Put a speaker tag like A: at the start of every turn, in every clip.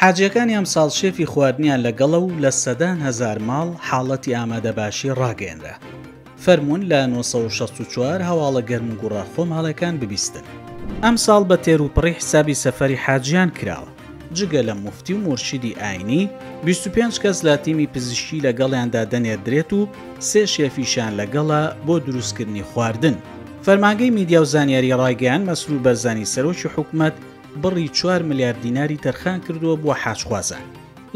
A: حاجیەکانی ئەمساڵ شێفی خواردنیان لەگەڵە و لە سەدان هەزار ماڵ حاڵەتی ئامادەباشی ڕاگەیەنرا. فەرموون لە 964 هەواڵە گەرم و گوڕە خۆماڵێکان ببیستن. ئەمساڵ بە تێروپڕی حسابی سەفەری حاجیان کراوە. جگە لە موفتی و مورشیدی ئاینی، 25 کەس لە تیمی پزیشکی لەگەڵیاندا دەنێردرێت و سێ شێفیشیان لەگەڵە بۆ دروستکردنی خواردن. فەرمانگەی میدیا و زانیاری ڕایگەیاند مەسرور بەرزانی سەرۆکی حکومەت بڕی چوار ملیار دیناری تەرخان کردووە بۆ حاجخوازان.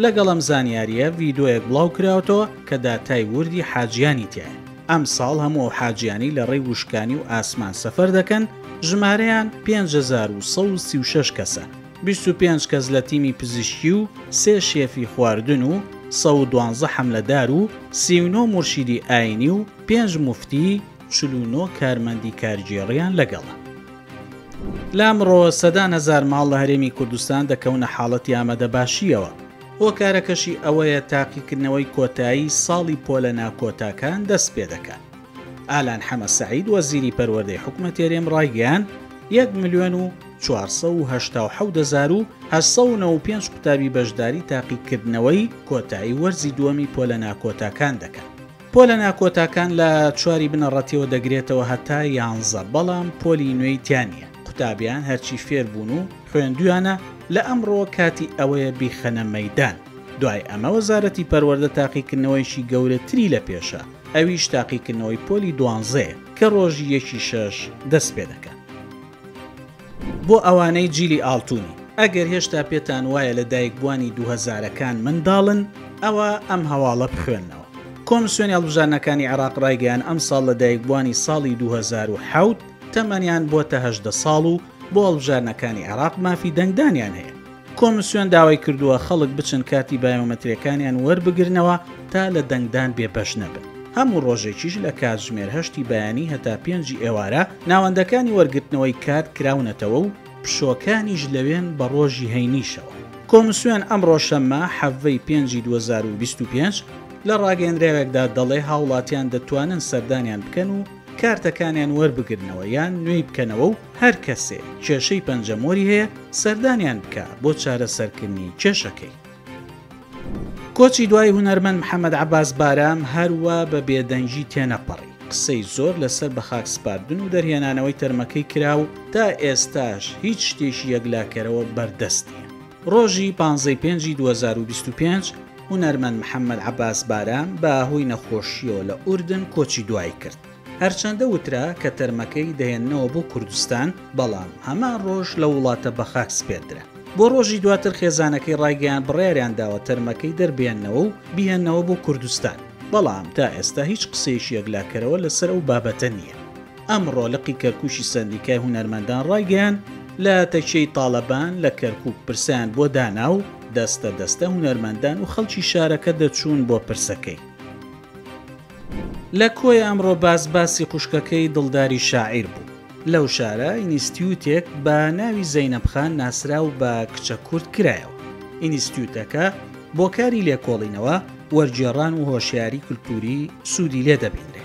A: لەگەڵ ئەم زانیارییە ڤیدۆیەک بڵاو کراوەتەوە کە داتای وردی حاجیانی تیایە. ئەمساڵ هەموو ئەو حاجیانەی لە ڕێی وشکانی و ئاسمان سەفەر دەکەن ژمارەیان 5136 کەسە، 25 کەس لە تیمی پزیشکی و سێ شێفی خواردن و 112 حەملەدار و 39 مورشیدی ئاینی و پێنج موفتی، 49 کارمەندی کارگێڕیان لەگەڵە. لە ئەمڕۆوە سەدان هەزار ماڵ لە هەرێمی کوردستان دەکەونە حاڵەتی ئامادەباشییەوە، هۆکارەکەشی ئەوەیە تاقیکردنەوەی کۆتایی ساڵی پۆلە ناکۆتاکان دەستپێدەکات. ئالان حەمە سەعید وەزیری پەروەردەی حکومەتی هەرێم ڕایگەیاند، یەک ملیۆن و 487 هەزار و 895 قوتابی بەشداری تاقیکردنەوەی کۆتایی وەرزی دووەمی پۆلە ناکۆتاکان دەکەن. پۆلە ناکۆتاکان لە چواری بنەڕەتیەوە دەگرێتەوە هەتا یانزە بەڵام پۆلی نوێی تیا نیە قوتابیان هەرچی فێر بوون و خوێندویانە لە ئەمڕۆوە کاتی ئەوەیە بیخەنە مەیدان دوای ئەمە وەزارەتی پەروەردە تاقیکردنەوەیەکی گەورەتری لە پێشە ئەویش تاقیکردنەوەی پۆلی دوانزەیە کە ڕۆژی یەکی شەش دەست پێدەکات. بۆ ئەوانەی جیلی ئاڵتونی، ئەگەر هێشتا پێتان وایە لە دایکبووانی دووهەزارەکان منداڵن، ئەوا ئەم هەواڵە بخوێننەوە. کۆمسیۆنی هەڵبژاردنەکانی عێراق ڕایگەیاند ئەمساڵ لە دایکبووانی ساڵی 2007 تەمەنیان بۆتە 18 ساڵ و بۆ هەڵبژاردنەکانی عێراق مافی دەنگدانیان هەیە. کۆمسیۆن داوای کردووە خەڵک بچن کارتی بایۆمەتریەکانیان وەربگرنەوە تا لە دەنگدان بێبەش نەبن. هەموو ڕۆژێکیش لە کاتژمێر هەشتی بەیانی هەتا پێنجی ئێوارە ناوەندەکانی وەرگرتنەوەی کارت کراونەتەوە و پشۆکانیش لەوێن بە ڕۆژی هەینیشەوە. کۆمسیۆن ئەمڕۆ شەممە حەڤەی پێنجی 2025 لە ڕاگەیەندراوێکدا دەڵێ هاوڵاتیان دەتوانن سەردانیان بکەن و کارتەکانیان وەربگرنەوە یان نوێی بکەنەوە و هەر کەسێ کێشەی پەنجەمۆری هەیە سەردانیان بکا بۆ چارەسەرکردنی کێشەکەی. کۆچی دوای هونەرمەند محەمەد عەباس بارام هەروا بە بێدەنگی تێنەپەڕی، قسەی زۆر لەسەر بەخاک سپاردن و دەرهێنانەوەی تەرمەکەی کرا و تا ئێستاش هیچ شتێکی یەکلاکەرەوە بەردەست نییە. ڕۆژی پانزەی پێنجی 2025 هونەرمەند محەمەد عەباس بارام بە هۆی نەخۆشییەوە لە ئوردن کۆچی دوایی کرد. هەرچەندە وترا کە تەرمەکەی دەهێننەوە بۆ کوردستان، بەڵام هەمان ڕۆژ لەو وڵاتە بەخاک سپێردرا. بۆ ڕۆژی دواتر خێزانەکەی ڕایگەیاند بڕیاریان داوە تەرمەکەی دەربهێننەوە و بیهێننەوە بۆ کوردستان، بەڵام تا ئێستا هیچ قسەیەکی یەکلاکەرەوە لەسەر ئەو بابەتە نییە. ئەمڕۆ لقی کەرکوکی سەندیکای هونەرمەندان ڕایگەیاند، لە تەکیەی تاڵەبان لە کەرکوک پرسەیان بۆ دانا و دەستە دەستە هونەرمەندان و خەڵکی شارەکە دەچوون بۆ پرسەکەی. لە کۆیە ئەمڕۆ باس باسی خوشکەکەی دڵداری شاعیر بوو. لەو شارە ئینیستیوتێک بە ناوی زەینەب خان ناسراو بە کچە کورد کرایەوە. ئینیستیوتەکە بۆ کاری لێکۆڵینەوە، وەرگێڕان و هۆشیاری کولتووری سوودی لێ دەبینرێ.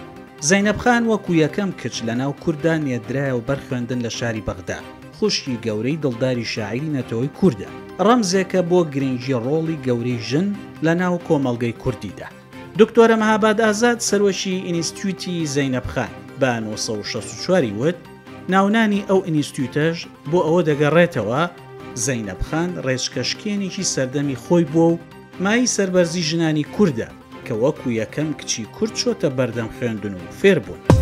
A: زەینەب خان وەکوو یەکەم کچ لە ناو کورددا نێردرایەوە بەر خوێندن لە شاری بەغدا. خوشکی گەورەی دڵداری شاعیری نەتەوەی کوردە. ڕەمزێکە بۆ گرنگی ڕۆڵی گەورەی ژن لە ناو کۆمەڵگەی کوردیدا. دکتۆرە مەهاباد ئازاد سەرۆکی ئینیستیوتی زەینەب خان بە 964 ی وت، ناونانی ئەو ئینیستیوتەش بۆ ئەوە دەگەڕێتەوە زەینەب خان ڕێچکەشکێنێکی سەردەمی خۆی بووە و مایەی سەربەرزی ژنانی کوردە کە وەکو یەکەم کچی کورد چۆتە بەردەم خوێندن و فێربوون.